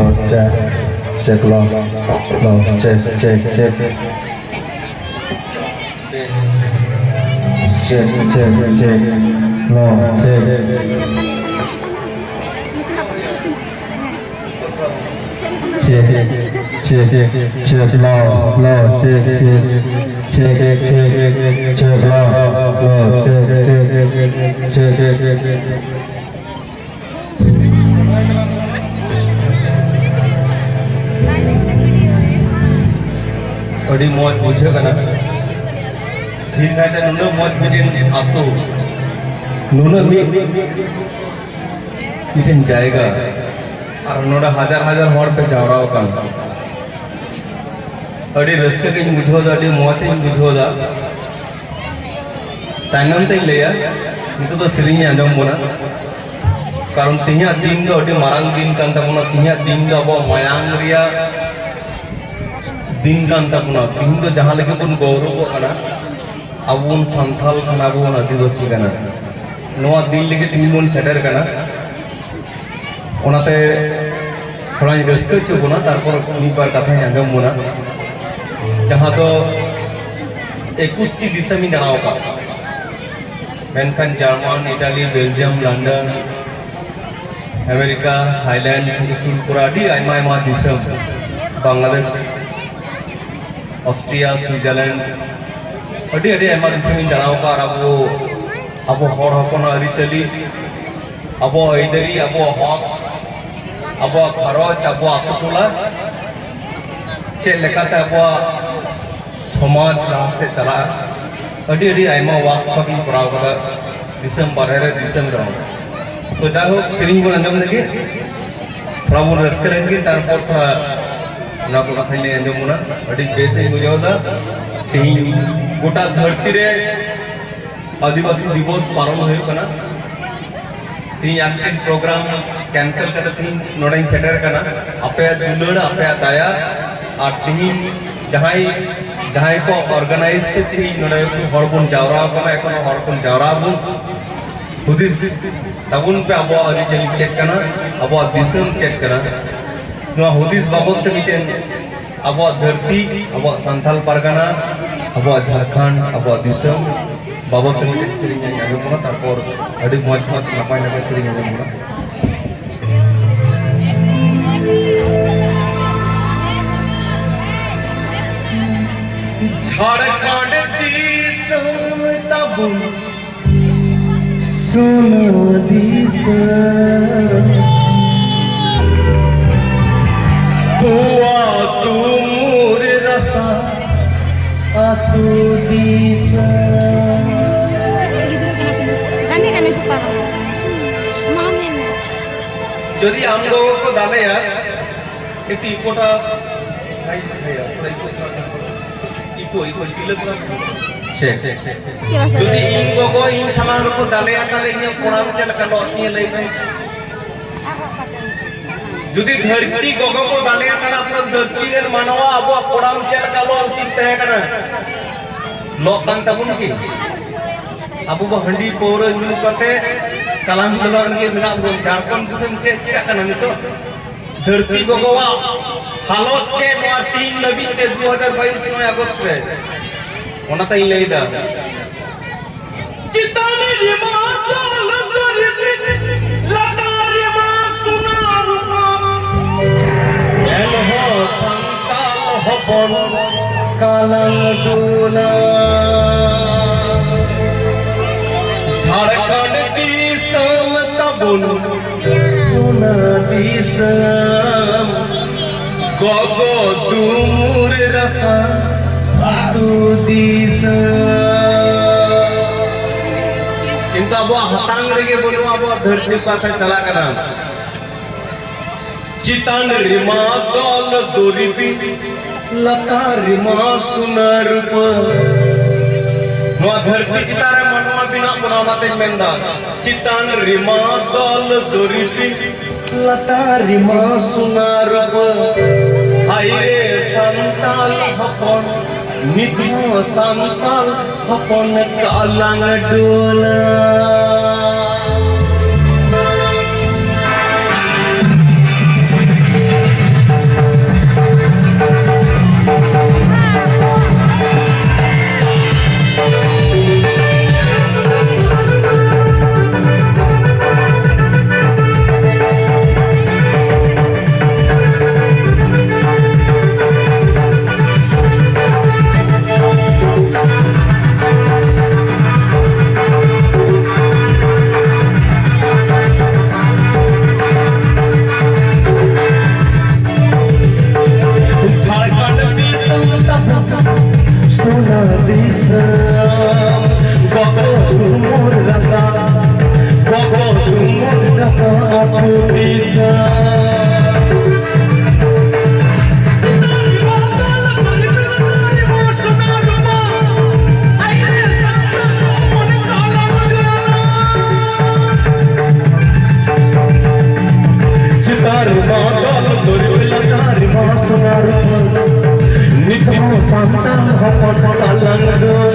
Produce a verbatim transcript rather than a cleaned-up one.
Check, check, lo, lo, check, check, check. Check, check, check, lo, check. Check, check, check, check, lo, lo, check, check, check, check, check, lo, lo, check, check, check, check, check. ᱟᱹᱰᱤ ᱢᱚᱡᱽ ᱵᱩᱡᱷᱟᱹᱜ ᱠᱟᱱᱟ᱾ ᱛᱷᱤᱨ ᱠᱟᱭᱛᱮ ᱱᱩᱱᱟᱹᱜ ᱢᱚᱡᱽ ᱢᱤᱫᱴᱮᱱ ᱟᱹᱛᱩ, ᱱᱩᱱᱟᱹᱜ ᱢᱤᱫ, ᱢᱤᱫᱴᱮᱱ ᱡᱟᱭᱜᱟ, ᱟᱨ ᱱᱚᱰᱮ ᱦᱟᱡᱟᱨ ᱦᱟᱡᱟᱨ ᱦᱚᱲ ᱯᱮ ᱡᱟᱣᱨᱟ ᱟᱠᱟᱱ᱾ ᱟᱹᱰᱤ ᱨᱟᱹᱥᱠᱟᱹ ᱜᱤᱧ ᱵᱩᱡᱷᱟᱹᱣ ᱮᱫᱟ, ᱟᱹᱰᱤ ᱢᱚᱡᱽ ᱤᱧ ᱵᱩᱡᱷᱟᱹᱣ ᱮᱫᱟ᱾ ᱛᱟᱭᱱᱚᱢ ᱛᱮᱧ ᱞᱟᱹᱭᱟ, ᱱᱤᱛᱚᱜ ᱫᱚ ᱥᱮᱨᱮᱧ ᱟᱸᱡᱚᱢ ᱵᱚᱱᱟ᱾ ᱠᱟᱨᱚᱱ ᱛᱮᱦᱮᱧᱟᱜ ᱫᱤᱱ ᱫᱚ ᱟᱹᱰᱤ ᱢᱟᱨᱟᱝ ᱫᱤᱱ ᱠᱟᱱ ᱛᱟᱵᱚᱱᱟ, ᱛᱮᱦᱮᱧᱟᱜ ᱫᱤᱱ ᱫᱚ ᱟᱵᱚᱣᱟᱜ ᱢᱟᱭᱟᱝ ᱨᱮᱭᱟᱜ ᱫᱤᱱ ᱠᱟᱱ ᱛᱟᱵᱚᱱᱟ᱾ ᱛᱮᱦᱮᱧ ᱫᱚ ᱡᱟᱦᱟᱸ ᱞᱟᱹᱜᱤᱫ ᱵᱚᱱ ᱜᱚᱨᱚᱵᱚᱜ ᱠᱟᱱᱟ, ᱟᱵᱚ ᱵᱚᱱ ᱥᱟᱱᱛᱟᱞ ᱠᱟᱱᱟ, ᱟᱵᱚ ᱵᱚᱱ ᱟᱹᱫᱤᱵᱟᱹᱥᱤ ᱠᱟᱱᱟ᱾ ᱱᱚᱣᱟ ᱫᱤᱱ ᱞᱟᱹᱜᱤᱫ ᱛᱮᱦᱮᱧ ᱵᱚᱱ ᱥᱮᱴᱮᱨ ᱠᱟᱱᱟ᱾ ᱚᱱᱟᱛᱮ ᱛᱷᱚᱲᱟᱧ ᱨᱟᱹᱥᱠᱟᱹ ᱦᱚᱪᱚ ᱵᱚᱱᱟ, ᱛᱟᱨᱯᱚᱨ ᱢᱤᱫ ᱵᱟᱨ ᱠᱟᱛᱷᱟᱧ ᱟᱸᱡᱚᱢ ᱵᱚᱱᱟ, ᱡᱟᱦᱟᱸ ᱫᱚ ᱮᱠᱩᱥ ᱴᱤ ᱫᱤᱥᱚᱢᱤᱧ ᱫᱟᱬᱟ ᱟᱠᱟᱫ, ᱢᱮᱱᱠᱷᱟᱱ Jarman, Italy, Belgium, London, America, Thailand ᱛᱷᱮᱠᱮ ᱥᱩᱨᱩ ᱠᱚᱨᱮ ᱟᱹᱰᱤ ᱟᱭᱢᱟ ᱟᱭᱢᱟ ᱫᱤᱥᱚᱢ, ᱵᱟᱝᱞᱟᱫᱮᱥ, ᱚᱥᱴᱨᱤᱭᱟ, ᱥᱩᱭᱡᱟᱨᱞᱮᱱᱰ, ᱟᱹᱰᱤ ᱟᱹᱰᱤ ᱟᱭᱢᱟ ᱫᱤᱥᱚᱢᱤᱧ ᱫᱟᱬᱟ ᱟᱠᱟᱫ᱾ ᱟᱨ ᱟᱵᱚ, ᱟᱵᱚ ᱦᱚᱲ ᱦᱚᱯᱚᱱᱟᱜ ᱟᱹᱨᱤᱪᱟᱹᱞᱤ, ᱟᱵᱚᱣᱟᱜ ᱟᱹᱭᱫᱟᱹᱨᱤ, ᱟᱵᱚᱣᱟᱜ ᱦᱚᱠ, ᱟᱵᱚᱣᱟᱜ ᱜᱷᱟᱨᱚᱸᱡᱽ, ᱟᱵᱚᱣᱟᱜ ᱟᱹᱛᱩ ᱴᱚᱞᱟ, ᱪᱮᱫ ᱞᱮᱠᱟᱛᱮ ᱟᱵᱚᱣᱟᱜ ᱥᱚᱢᱟᱡᱽ ᱞᱟᱦᱟ ᱥᱮᱫ ᱪᱟᱞᱟᱜᱼᱟ, ᱟᱹᱰᱤ ᱟᱹᱰᱤ ᱟᱭᱢᱟ ᱣᱟᱨᱠᱥᱚᱯ ᱤᱧ ᱠᱚᱨᱟᱣ ᱠᱟᱫᱟ, ᱫᱤᱥᱚᱢ ᱵᱟᱨᱦᱮ ᱨᱮ, ᱫᱤᱥᱚᱢ ᱨᱮᱦᱚᱸ᱾ ᱛᱚ ᱡᱟᱭᱦᱳᱠ, ᱥᱮᱨᱮᱧ ᱵᱚᱱ ᱟᱸᱡᱚᱢ ᱞᱮᱜᱮ, ᱛᱷᱚᱲᱟ ᱵᱚᱱ ᱨᱟᱹᱥᱠᱟᱹ ᱞᱮᱱ ᱜᱮ, ᱛᱟᱨᱯᱚᱨ ᱛᱷᱚᱲᱟ ᱚᱱᱟ ᱠᱚ ᱠᱟᱛᱷᱟᱧ ᱞᱟᱹᱭ ᱟᱸᱡᱚᱢ ᱵᱚᱱᱟ᱾ ᱟᱹᱰᱤ ᱵᱮᱥ ᱤᱧ ᱵᱩᱡᱷᱟᱹᱣ ᱮᱫᱟ᱾ ᱛᱮᱦᱮᱧ ᱜᱚᱴᱟ ᱫᱷᱟᱹᱨᱛᱤ ᱨᱮ ᱟᱹᱫᱤᱵᱟᱹᱥᱤ ᱫᱤᱵᱚᱥ ᱯᱟᱞᱚᱱ ᱦᱩᱭᱩᱜ ᱠᱟᱱᱟ᱾ ᱛᱮᱦᱮᱧ ᱟᱨ ᱢᱤᱫᱴᱮᱱ ᱯᱨᱳᱜᱨᱟᱢ ᱠᱮᱱᱥᱮᱞ ᱠᱟᱛᱮ ᱛᱮᱦᱮᱧ ᱱᱚᱰᱮᱧ ᱥᱮᱴᱮᱨ ᱟᱠᱟᱱᱟ᱾ ᱟᱯᱮᱭᱟᱜ ᱫᱩᱞᱟᱹᱲ, ᱟᱯᱮᱭᱟᱜ ᱫᱟᱭᱟ, ᱟᱨ ᱛᱮᱦᱮᱧ ᱡᱟᱦᱟᱸᱭ, ᱡᱟᱦᱟᱸᱭ ᱠᱚ ᱚᱨᱜᱟᱱᱟᱭᱤᱡᱽ ᱛᱮ ᱛᱮᱦᱮᱧ ᱱᱚᱰᱮ ᱦᱚᱲ ᱵᱚᱱ ᱡᱟᱣᱨᱟ ᱟᱠᱟᱱᱟ, ᱮᱠᱷᱚᱱ ᱦᱚᱲ ᱵᱚᱱ ᱡᱟᱣᱨᱟ ᱟᱵᱚᱱ, ᱦᱩᱫᱤᱥ ᱛᱟᱵᱚᱱ ᱯᱮ, ᱟᱵᱚᱣᱟᱜ ᱟᱹᱨᱤᱪᱟᱹᱞᱤ ᱪᱮᱫ ᱠᱟᱱᱟ, ᱟᱵᱚᱣᱟᱜ ᱫᱤᱥᱚᱢ ᱪᱮᱫ ᱠᱟᱱᱟ᱾ ᱱᱚᱣᱟ ᱦᱩᱫᱤᱥ ᱵᱟᱵᱚᱫ ᱛᱮ ᱢᱤᱫᱴᱮᱱ ᱟᱵᱚᱣᱟᱜ ᱫᱷᱟᱹᱨᱛᱤ, ᱟᱵᱚᱣᱟᱜ ᱥᱟᱱᱛᱟᱞ ᱯᱟᱨᱜᱟᱱᱟ, ᱟᱵᱚᱣᱟᱜ ᱡᱷᱟᱲᱠᱷᱚᱸᱰ, ᱟᱵᱚᱣᱟᱜ ᱫᱤᱥᱚᱢ ᱵᱟᱵᱚᱫ ᱛᱮ ᱢᱤᱫᱴᱮᱱ ᱥᱮᱨᱮᱧ ᱤᱧ ᱟᱸᱡᱚᱢ ᱵᱚᱱᱟ, ᱛᱟᱨᱯᱚᱨ ᱟᱹᱰᱤ ᱢᱚᱡᱽ ᱢᱚᱡᱽ ᱱᱟᱯᱟᱭ ᱱᱟᱯᱟᱭ ᱥᱮᱨᱮᱧ ᱟᱸᱡᱚᱢ ᱵᱚᱱᱟ᱾ ᱡᱷᱟᱲᱠᱷᱚᱸᱰ ᱫᱤᱥᱚᱢ ᱛᱟᱵᱚᱱ ᱥᱳᱱᱟ ᱫᱤᱥᱚᱢ, ᱛᱚᱣᱟ ᱛᱩᱢᱩᱨ ᱨᱟᱥᱟ ᱟᱹᱛᱩ ᱫᱤᱥᱚᱢ᱾ ᱜᱟᱱᱮ ᱜᱟᱱᱮ ᱠᱚ ᱯᱟᱨᱚᱢ᱾ ᱢᱟ ᱢᱮᱱ ᱢᱮ᱾ ᱡᱩᱫᱤ ᱟᱢ ᱜᱚᱜᱚ ᱠᱚ ᱫᱟᱞᱮᱭᱟ, ᱮᱠᱴᱩ ᱤᱠᱳᱴᱟ, ᱵᱷᱟᱭ, ᱵᱷᱟᱭ, ᱛᱷᱚᱲᱟ ᱤᱠᱳ, ᱛᱷᱚᱲᱟ ᱤᱠᱳ, ᱤᱠᱳ, ᱰᱤᱞᱮ ᱛᱷᱚᱲᱟ᱾ Check, check, check, check. ᱪᱮᱫ ᱵᱟᱝ ᱥᱟᱰᱮ? ᱡᱩᱫᱤ ᱤᱧ ᱜᱚᱜᱚ ᱤᱧ ᱥᱟᱢᱟᱝ ᱨᱮᱠᱚ ᱫᱟᱞᱮᱭᱟ, ᱛᱟᱦᱞᱮ ᱤᱧᱟᱹᱜ ᱠᱚᱲᱟᱢ ᱪᱮᱫ ᱞᱮᱠᱟ ᱞᱚᱜ ᱛᱤᱧᱟᱹ ᱞᱟᱹᱭ ᱢᱮ? ᱡᱩᱫᱤ ᱫᱷᱟᱹᱨᱛᱤ ᱜᱚᱜᱚ ᱠᱚ ᱫᱟᱞᱮᱭᱟ, ᱛᱟᱦᱞᱮ ᱟᱵᱚ ᱫᱷᱟᱹᱨᱛᱤ ᱨᱮᱱ ᱢᱟᱱᱣᱟ ᱟᱵᱚᱣᱟᱜ ᱠᱚᱲᱟᱢ ᱪᱮᱫ ᱞᱮᱠᱟ ᱞᱚᱜ ᱩᱪᱤᱛ ᱛᱟᱦᱮᱸ ᱠᱟᱱᱟ? ᱞᱚᱜ ᱠᱟᱱ ᱛᱟᱵᱚᱱ ᱠᱤ? ᱟᱵᱚ ᱵᱚ ᱦᱟᱺᱰᱤ ᱯᱟᱹᱣᱨᱟᱹ ᱧᱩ ᱠᱟᱛᱮ ᱠᱟᱞᱟᱝ ᱠᱟᱞᱟᱝ ᱨᱮᱜᱮ ᱢᱮᱱᱟᱜ ᱵᱚᱱ᱾ ᱡᱷᱟᱲᱠᱷᱚᱸᱰ ᱫᱤᱥᱚᱢ ᱪᱮᱫ ᱪᱤᱠᱟᱜ ᱠᱟᱱᱟ ᱱᱤᱛᱚᱜ? ᱫᱷᱟᱹᱨᱛᱤ ᱜᱚᱜᱚᱣᱟᱜ ᱦᱟᱞᱚᱛ ᱪᱮᱫ ᱱᱚᱣᱟ ᱛᱤᱦᱤᱧ ᱞᱟᱹᱵᱤᱫ ᱛᱮ ᱫᱩ ᱦᱟᱡᱟᱨ ᱵᱟᱭᱤᱥ ᱱᱚᱭ ᱟᱜᱚᱥᱴ ᱨᱮ? ᱚᱱᱟᱛᱮᱧ ᱞᱟᱹᱭᱫᱟ, ᱪᱮᱛᱟᱱ ᱨᱮᱢᱟ ᱫᱚᱞ ᱫᱚᱨᱤᱵ, ᱞᱟᱛᱟᱨ ᱨᱮᱢᱟ ᱥᱚᱱᱟ ᱨᱩᱯᱟᱹ᱾ ᱮᱱᱦᱚᱸ ᱥᱟᱱᱛᱟᱲ ᱦᱚᱯᱚᱱ ᱠᱟᱞᱟᱝ ᱰᱩᱞᱟ᱾ ᱡᱷᱟᱲᱠᱷᱚᱸᱰ ᱫᱤᱥᱚᱢ ᱛᱟᱵᱚᱱ ᱥᱳᱱᱟ ᱫᱤᱥᱚᱢ, ᱜᱚᱜᱚ ᱫᱩᱢᱩᱨ ᱨᱟᱥᱟ ᱟᱹᱛᱩ ᱫᱤᱥᱚᱢ᱾ ᱠᱤᱱᱛᱩ ᱟᱵᱚᱣᱟᱜ ᱦᱟᱛᱟᱝ ᱨᱮᱜᱮ ᱵᱟᱹᱱᱩᱜᱼᱟ, ᱟᱵᱚᱣᱟᱜ ᱫᱷᱟᱹᱨᱛᱤ ᱚᱠᱟ ᱥᱮᱫ ᱪᱟᱞᱟᱜ ᱠᱟᱱᱟ᱾ ᱪᱮᱛᱟᱱ ᱨᱮᱢᱟ ᱫᱚᱞ ᱫᱚᱨᱤᱵᱤ, ᱞᱟᱛᱟᱨ ᱨᱮᱢᱟ ᱥᱚᱱᱟ ᱨᱩᱯᱟᱹ᱾ ᱱᱚᱣᱟ ᱫᱷᱟᱹᱨᱛᱤ ᱪᱮᱛᱟᱱ ᱨᱮ ᱢᱟᱱᱣᱟ ᱢᱮᱱᱟᱜ ᱵᱚᱱᱟ, ᱚᱱᱟᱛᱮᱧ ᱢᱮᱱᱫᱟ, ᱪᱮᱛᱟᱱ ᱨᱮᱢᱟ ᱫᱚᱞ ᱫᱚᱨᱤᱵᱤ, ᱞᱟᱛᱟᱨ ᱨᱮᱢᱟ ᱥᱚᱱᱟ ᱨᱩᱯᱟᱹ᱾ ᱦᱟᱭ ᱨᱮ ᱥᱟᱱᱛᱟᱞ ᱦᱚᱯᱚᱱ, ᱱᱤᱛ ᱦᱚᱸ ᱥᱟᱱᱛᱟᱞ ᱦᱚᱯᱚᱱ ᱠᱟᱞᱟᱝ ᱰᱚᱞᱟ᱾ ᱥᱟᱱᱛᱟᱲ ᱦᱚᱯᱚᱱ ᱯᱟᱞᱟᱝ ᱰᱟᱹᱨ